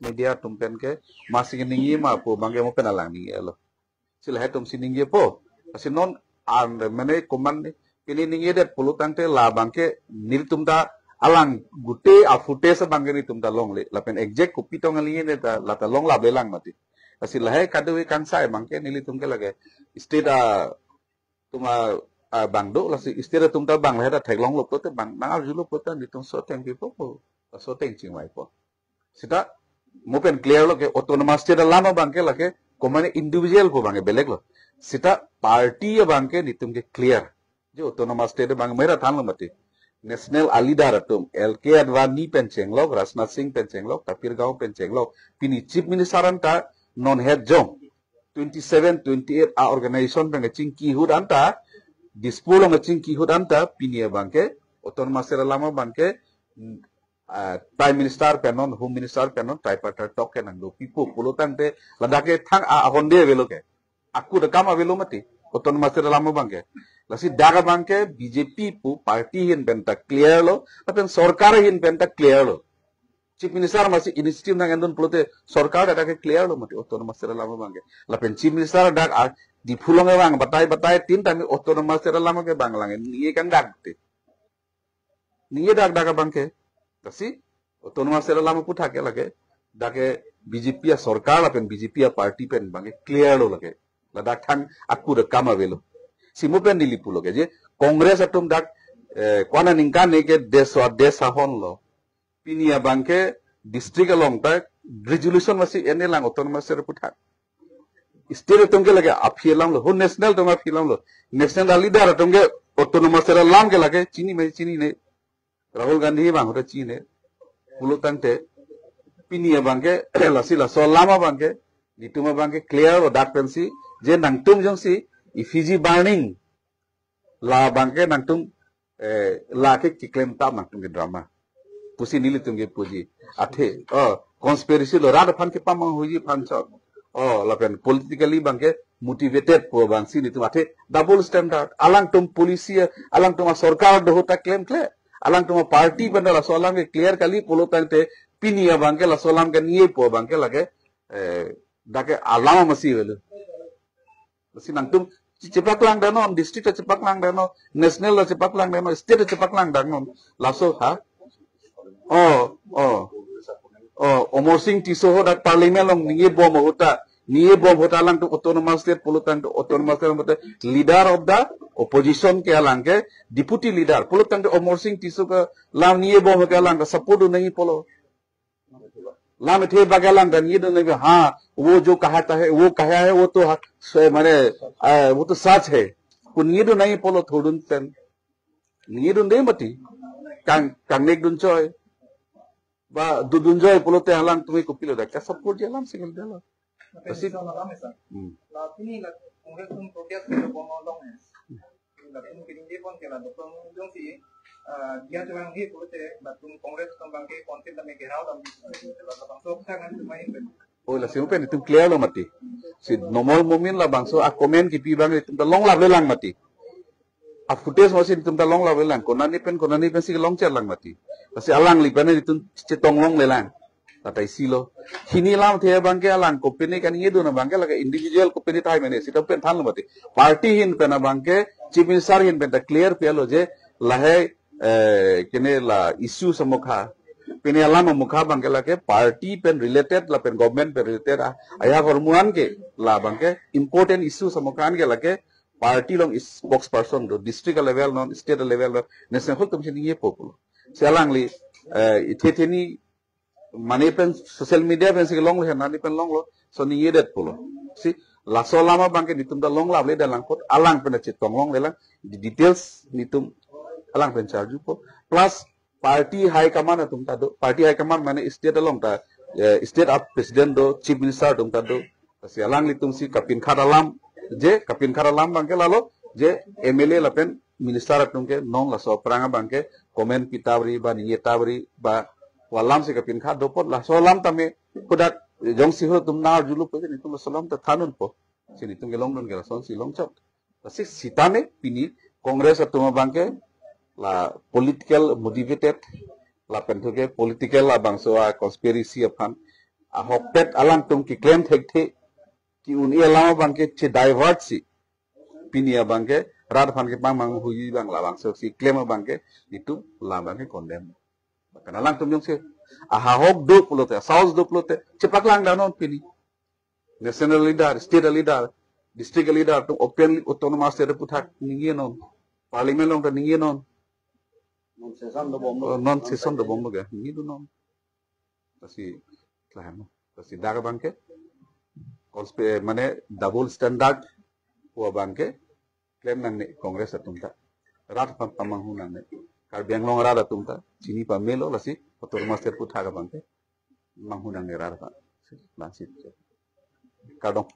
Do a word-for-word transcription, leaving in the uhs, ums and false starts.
media atum pen ke masi ningje ma pu abangke mo pen alang ningjelo. Si lahai atum si ningjepo. Lasi non an mane komat ni pini ningjedet pulo tangte labangke nelitum ta alang gute a-footage abangke nelitum ta longle. Lapen exact kopi tong alinge ta lata longlaple lang mati. Lasi lahai kadokave kangsai abangke nelitum ke lake state atum abang do, lasi state atum ta abang lahai ta theklonglo pulote abang nang arjulo pulote nelitum so teng pipo po. So teng chingvaipo. Sita mo pen clear lo ke autonomous state alam abangke lake komat ni individual pu abangke belek lo. Sita party abangke nelitum ke clear. Je autonomous state abang mera thanlo mati. National a-leader atum L K Advani pen chenglok, Rajnath Singh pen chenglok, Tapir Gao pen chenglok. Pini Chief Minister anta non het jong twenty-seven, twenty-eight a-organization pen kachingki ahut anta, Dispur along kachingki ahut anta, pini abangke autonomous state alam abangke, ah, Prime Minister pen non, Home Minister pen non, tripartite talk ke nangdopipo pulo tangte ladak ke thang a ahonde avelo ke. Aku da kam avelo mati, autonomous state alam abangke. Lasi dak abangke B J P pu party ahin pen ta clear lo, lapen sorkar ahin pen ta clear lo. Chief Minister masi initiative nang-endun pulote sorkar dak ke clear lo mati autonomous state alam abangke. Lapen Chief Minister dak a Diphu along abang batai batai tin tami autonomous state alam ke abang lang ningje kangdak te. Ningjedak dak abangke. Lasi autonomous state alam aputhak ke lake dak ke B J P a-sorkar lapen B J P a-party pen abangke clear lo lake. Ladak thang aku da kam avelo. Si mo pen neli pulo ke je Congress atum dak, eh, ko-an aningkan ne ke deso a-desh ahonlo. Pini abangke district along ta resolution masi en-e lang autonomous state aputhak. State atum ke lake aphi alam lo, ho national atum aphi alam lo. National a-leader atum ke autonomous state alam ke lake chini ma chinine. Rahul Gandhi abang ahut ta chini. Pulo tangte pini abangke lasi laso alam abangke nelitum abangke clear lo dak pensi je nangtum jongsi effigy burning labangke nangtum, eh, lake keklem tap nangtum ke drama pusi nelitum ke puji. Athe, oh, conspiracy lo rat aphan kepamanghuji aphan chot. Oh, lapen politically abangke motivated pu abangsi nelitum athe double standard. Alangtum policy, alangtum a-sorkar do ahut ta klemkle. Alangtum a-party pen ta laso alam ke clear kali pulo tangte pini abangke laso alam ke ningje pu abangke lake, eh, dak ke alam masi avelo. Lasi nangtum che-, chepaklang damnon, district ta chepaklang damnon, national ta chepaklang damnon, state ta chepaklang damnon. Laso ha? Oh, oh. Oh, Amarsing Tisso ho dak parliament along ningje bom ahut ta, ningje bom ahut ta alangtum autonomous state pulo tangte autonomous state pulote leader of the opposition ke alang ke deputy leader. Pulo tangte Amarsing Tisso ke lam ningje bom ke alang ke support do nangji pulo. Lam ethe abangke alang ta ningje do nangji, ha, wo jo kahata hai, wo kaha hai, wo to ha, se mane, eh, wo to sach hai. Pu ningje do nangji pulo thurdun pen. Ningje dunde mati. Kang, kangnek dun choi. Ba dudun choi pulote alangtum ke kopilo dak ka-support ji alam single delo. Tapi kasi soal alam ya, sir. Hmm. La pini la Congress atum protest ke bom along ya. La pini kini dia pon ke la doktor jongsi, eh, dia tulang dia pulote la tum Congress atum abangke council tame gherao tame la bang sok sang ngan tumai pen. Oh, lasi mo pen nelitum clear lo mati. Si normal momin labangso a-comment kipi abang nelitum ta longlaple lang mati. A-footage masi nelitum ta longlaple lang. Konani pen, konani pensi longchot lang mati. Lasi alangli pen nelitum chetong longle lang. Lata isi lo. Hini lamthe abangke alang kopine kaningje dun abangke lake individual kopine tahai mene. Sita pen thanlo mati. Party ahin pen abangke, Chief Minister ahin pen ta clear pilo je lahai, eh, kene la issue amokha. Pine alam amokha abangke lake party pen related lapen government pen related a, ajahak ahormu an ke labangke important issue amokha an ke lake party along spokesperson do, district level non, state level non, national atum si ningjepo pulo. Si alangli, eh, ithe theni mane pen social media pensi longlo, nani pen longlo, so ningjedet pulo. Si laso alam abangke nelitum ta longlaple da lang apot, alang pen chetong longle lang, di details nelitum alang pen charjupo. Plus party high command atum ta do, party high command mane state along ta, eh, state a-president do, Chief Minister atum ta do. Lasi alanglitum si kapinkhat alam, je kapinkhat alam abangke lalo, je M L A lapen minister atum ke non laso aphrang abangke comment pi tap ri ba ningje tap ri ba pu alam si kapinkhat do apot laso alam tame kodak jongsi ho atum nang arjulo pu nelitum laso alam ta thandunpo. Si nelitum kelongdun ke lasonsi longchot. Lasi sitame pini Congress atum abangke la political motivated, lapen thuke political labangso a-conspiracy aphan ahokpet alangtum keklem thekthe, ke-un-e alam abangke che-divert si, pini abangke rat aphan kepangmanghu abang labangso si klem abangke itum labangke condemn. Karena alangtum jongsi ahahok do pulote, saus do pulote, chepaklang damnon pini. National leader, state leader, district leader atum openly autonomous state aphuthak ningjenon. Parliament along ta ningjenon. Non session dobomlo. Oh, non session dobomlo ke, ningjenon. Lasi lahan. Lasi dak abangke, konspe-, mane double standard pu abangke klem nangne Congress atum ta. Rat aphan pamanghu nangne. Karbi Anglong arat atum ta chini pamelo, lasi autonomous state aphuthak abangke manghu nangne rat aphan. Lasi. Kardom.